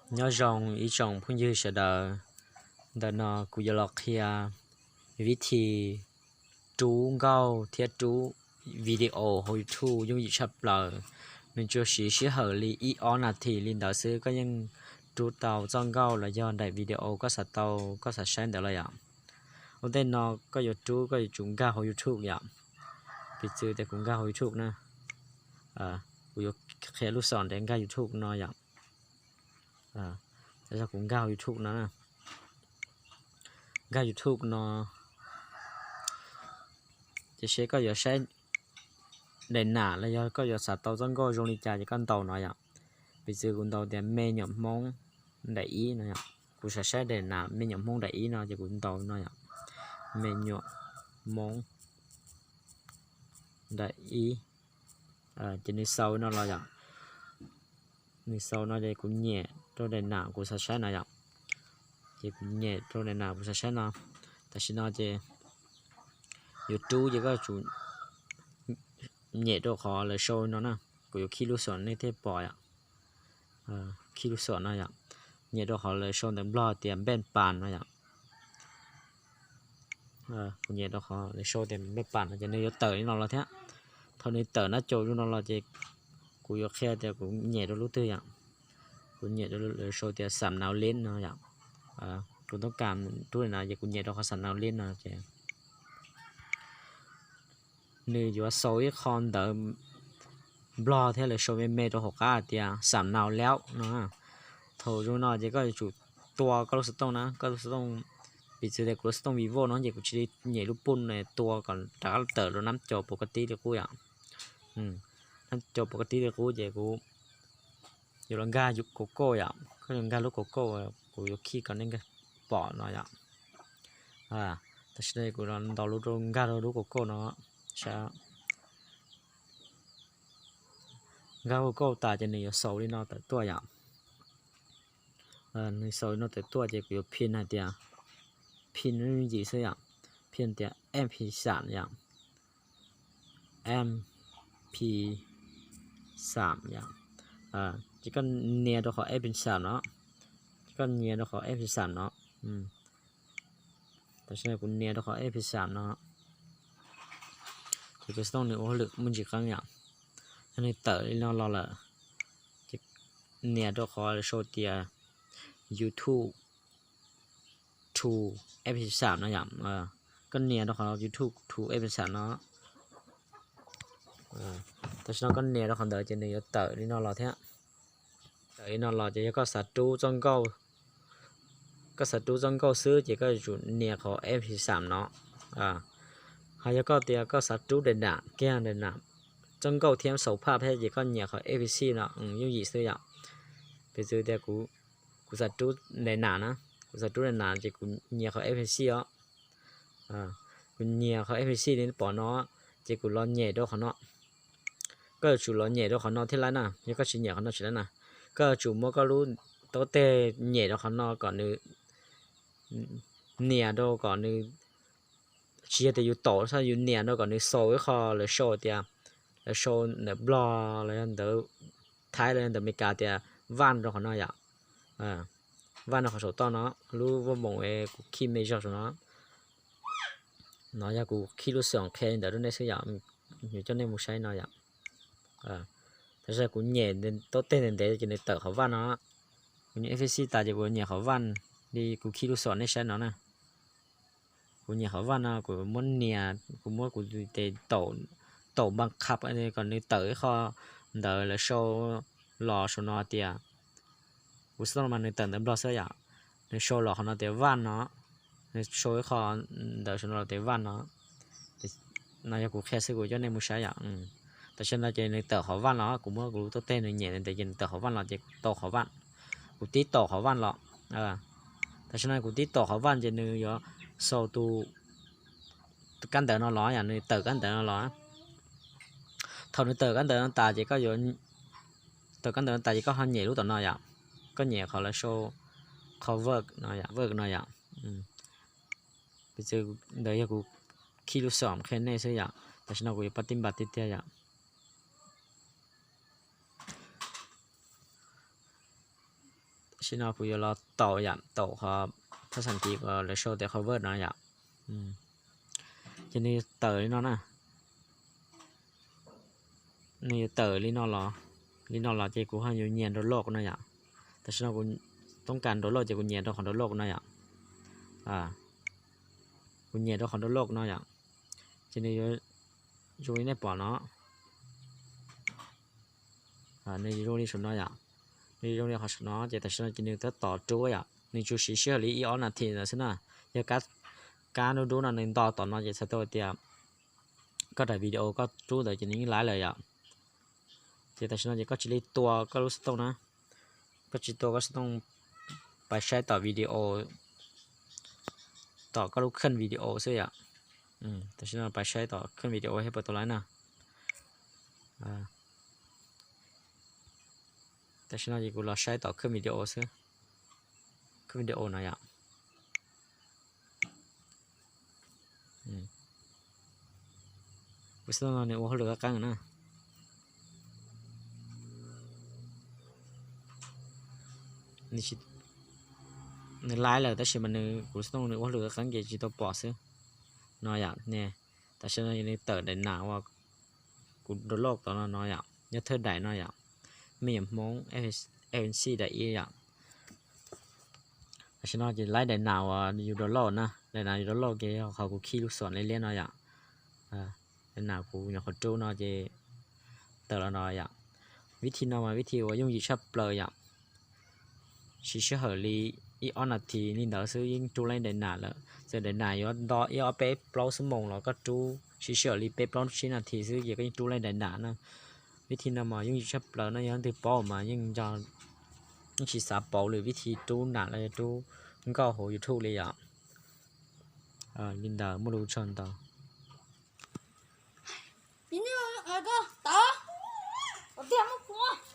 Nyob zoo ib tsoom phooj ywg sawv daws, ntawm no kuv yuav los qhia vib thi rub nkauj thiab rub video hauv YouTube yooj yim tshaj plaws. Nws tsuas siv sij hawm li ib ob nas this li ntawd xwb koj yeej rub tau txoj nkauj los yog daim video koj xav tau, koj xav saib ntawd los yom. Ua ntej no koj yuav rub koj yuav tsum nkag hauv YouTube yom. Piv txwv tias kuv nkag hauv YouTube na, kuv yuav qhia lub xom ntev nkag YouTube no yom. Kuv nkag hauv YouTube no, nkag YouTube no, ces seb koj yuav saib daim nam los yog koj yuav xav tau txoj nkauj zoo li cas ces koj ntaus no yom. Piv txwv kuv ntaus tias me nyuam Hmoob daim ib no yom. Kuv xav saib daim nam me nyuam Hmoob daim ib no ces kuv ntaus no yom. Me nyuam Hmoob daim ib, ces nws xaus no los yom. Nws xaus no ces kuv nyem rau daim nam kuv xav saib no yom. Ces kuv nyem rau daim nam kuv xav saib no. Tam sim no ces yuav rub ces koj tsum nyem rau qhov lawv sau no na. Kuv yuav khij lub xom nej thiaj pom yom. Khij lub xom no yom. Nyem rau qhov lawv sau ntawv Nplog tias npej pas no yom. Kuv nyem rau qhov lawv sau tias npej pas no ces nws yuav tawm li no los thiab. Thaum nws tawm nab caus li no los ces kuv yuav qhia tias kuv nyem rau lub twg yom. Kuv nyem rau lawv sau tias xam nav leb no yom. Kuv toob kas rub li no ces kuv nyem rau qhov xam nav leb no ces nws yuav xaus ib qho ntawv Nplog thiab lawv sau me me rau hauv qab hais tias xam nav laub no. Thaum zoo no ces koj yuav tsum tua koj lub xov tooj na, koj lub xov tooj, piv txwv tias kuv lub xov tooj Vivo no ces kuv cia li nyem lub pum no tua kom rov qab tawm rau nab caus pov koj tib li qub yom. Nab caus pov koj tib li qub ces kuv yuav los nkag yus kauv kauj yom, koj yuav nkag lub kauv kauj, kuv yuav khij kom nej pom no yom. Tam sim no kuv los ntaus lub rau nkag rau lub kauv kauj no, saib. Nkag kauv kauj tas ces nws yuav xaus li no tawm tuaj yom. Nws xaus li no tawm tuaj ces kuv yuav phin hais tias, phin yooj yim xwb yom, phin tias mp xam yom, mp xam yom. Ces koj nias rau qhov mp xam no, ces koj nias rau qhov mp xam no. Tam sim no kuv nias rau qhov mp xam no, ces kuv xov tooj nws ua hauj lwm muaj ntsis qeeb yom. Yog nws tawm li no los lawm, ces nias rau qhov sau tias YouTube to mp xam no yom. Koj nias rau qhov YouTube to mp xam no. Tam sim no koj nias rau qhov ntawd ces nws yuav tawm li no los thiab. Tawm li no los ces yog koj xav rub txoj nkauj, koj xav rub txoj nkauj xwb ces koj yuav tsum nias qhov mp xam no. Ho yog koj tias koj xav rub daim nam kiag, daim nam, txoj nkauj thiab xaus phaj thiab ces koj nias qhov mp xam no yooj yim xwb yom. Piv txwv tias kuv xav rub daim nam na, kuv xav rub daim nam ces kuv nias qhov mp xam os. Kuv nias qhov mp xam li pom no, ces kuv los nyem rau qhov no. Koj yuav tsum los nyem rau qhov no thiab lawm na, yog koj tsis nyem qhov no tsis lawm na. Koj yuav tsum muab koj lub taub teg nyem rau qhov no kom nws, nias rau kom nws, tsis yog tias yus taum xwb, yus nias rau kom nws xaus ib qho lawv sau tias, lawv sau ntawv Nplog los yog ntawv Thaib los yog ntawv Amelikas tias vaj rau qhov no yom. Vaj rau qhov saum toj no, lub vaj moos kuv khij me zog saum no. No yog kuv khij lub xom qhia li ntawd rau nej xwb yom, yuav coj nej mus saib no yom. Tab sis kuv nyem taub teg ntev ntev ces nws tawm qhov vaj no. Kuv nyem mp xam tas ces kuv nyem qhov vaj li kuv khij lub xom nej saib no na. Kuv nyem qhov vaj no kuv muab nias, kuv muab kuv tes taum npa qhab kom nws tawm ib qho ntawv lawv sau los saum no tias, kuv xov tooj mas nws tawm ntawv Nplog xwb yom, nws sau los qhov no tias vaj no, nws sau ib qho ntawv saum no los tias vaj no. No yog kuv qhia xwb, kuv coj nej mus saib yom. Tam sim no ces nws tawm qhov vaj los, kuv muab kuv lub taub teg nws nyem ntev ces nws tawm qhov vaj los ces kuv tau qhov vaj, kuv tib taum qhov vaj los. Tam sim no kuv tib taum qhov vaj ces nws yuav xaus tus kab ntawv no los yom, nws tawm kab ntawv no los. Thaum nws tawm kab ntawv no tas ces koj yuav, tawm kab ntawv no tas ces koj ho nyem lub tom no yom, koj nyem qhov lawv sau qhov work no yom, work no yom. Piv txwv ntawd yog kuv khij lub xom qhia nej xwb yom, tam sim no kuv yuav pab tib npas tiag tiag yom. Tam sim no kuv yuav los taum yom, taum qhov phab xas kiv uas lawv sau tias cover no yom. Ces nws yuav tawm li no na. Nws yuav tawm li no los, li no los ces kuv ho yuav nyias download no yom. Tam sim no kuv toob kas download ces kuv nyias rau qhov download no yom. Kuv nyias rau qhov download no yom. Ces nws yuav zoo li nej pom no. Nws zoo li saum no yom. Nws zoo li qhov saum no ces tam sim no ces nws tab tom rub yom. Nws tsuas siv sij hawm li ib ob nas this ntawd xwb na. Yog kab dub dub no nws nto tom no ces txhais tau tias koj daim video koj rub ntawd ces nws yeej laib lawm yom. Ces tam sim no ces koj cia li tua koj lub xov tooj na. Koj cia li tua koj xov tooj pais saib tom video, tom koj lub kheej video xwb yom. Tam sim no pais saib tom kheej video seb puas tau laib na. Tam sim no ces kuv los saib tom kheej video xwb. Kheej video no yom. Kuv xov tooj no nws ua hauj lwm qab qeeb na. Nws laib lawm tab sis mas nws, kuv xov tooj nws ua hauj lwm qab qeeb ces tsis tau pom xwb. No yom, tam sim no nws tawm daim nas uas kuv download tom no no yom, nyob thawj daim no yom, me nyuam Hmoob agency daim ib yom. Tam sim no ces laib daim nas uas yus download na, daim nas yus download ces yog qhov kuv khij lub xom liab liab no yom. Daim nas kuv nyuam qhuav rub no ces tawm los no yom. Vib thi no mas vib thi uas yooj yim tshaj plaws yom. Siv sij hawm li ib ob nas this li ntawd xwb yeej rub laib daim nas lawm. Txawm daim nas yuav nto ib ob peb plaub xuab moos los koj rub siv sij hawm li peb plaub tsib nas this xwb ces koj yeej rub laib daim nas na. Vib thi no mas yooj yim tshaj plaws no, yog leej twg paub mas yeej, yeej tsis xav pauv lwm vib thi rub nas los yog rub nkauj hauv YouTube li yom. Li ntawd muaj lus tsawg ntau. Tiag muab kuv